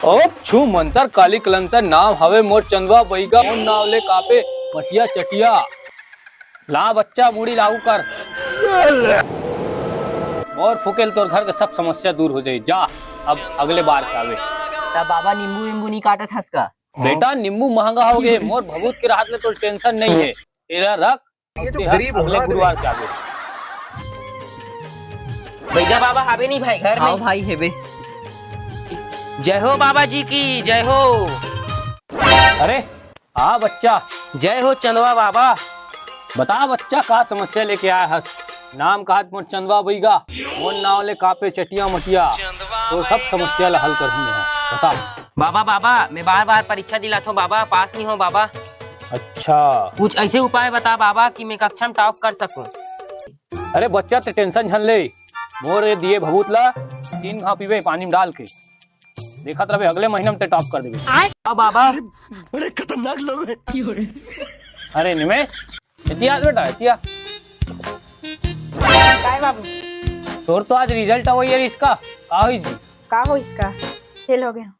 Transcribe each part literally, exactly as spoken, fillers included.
ओम छू मंतर काली कलंतर नाम हवे मोर चंदवा बइगा, मोर नाव ले कापे मटिया चटिया। ला बच्चा, मुड़ी लागू कर। मोर फूके ले तोर घर के सब समस्या दूर हो जाई। जा, अब अगले बार के आवे। त बाबा, नींबू वींबू नहीं काटत हस का? बेटा, नींबू महंगा हो गए, मोर भभूत के राहत ले तोर टेंशन नहीं है। तेला रख, ये जो तेहा गरीब हो अगले ना, गुरुवार के आवे। भैया बाबा हावे नहीं भाई घर में? हाँ भाई, हेबे। जय हो बाबा जी की, जय हो। अरे, हाँ बच्चा। जय हो चंदवा बाबा। बता बच्चा, का समस्या लेके आया हस? नाम कहत मोर चंदवा बइगा, मोर नाव ले कापे चटिया मटिया। तोर सब समस्या ला हल करहूँ मैं। बता। बाबा, बाबा, मैं बार बार परीक्षा दिलात हूँ बाबा, पास नहीं हो बाबा। अच्छा। कुछ ऐसे उपाय बता बाबा कि मैं कक्षा में टॉप कर सकूं। अरे बच्चा, ते टेंशन झन ले, मोर ये दिए भभूत ला तीन घाव पीबे पानी में डाल के, देखत रहे अगले महीना में ते टॉप कर देबे। अब बाबा। बड़े खतरनाक लोग हैं। अरे निमेश, एती आ बेटा, एती आ। काय बाबू? तोर तो आज रिजल्ट आवई है इसका, का होई जी? का होइस का? फेल हो गया।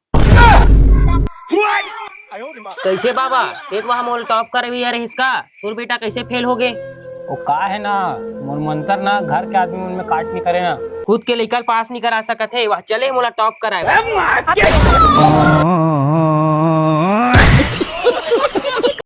कैसे बाबा? ते तो वहाँ मोला टॉप करवी रहिस का? तोर बेटा कैसे फेल हो गए? वो का है ना, मोर मंतर ना घर के आदमी मन में काट नहीं करे ना। खुद के लइका ल पास नहीं करा सकत है, वह चले मोला टॉप कराए।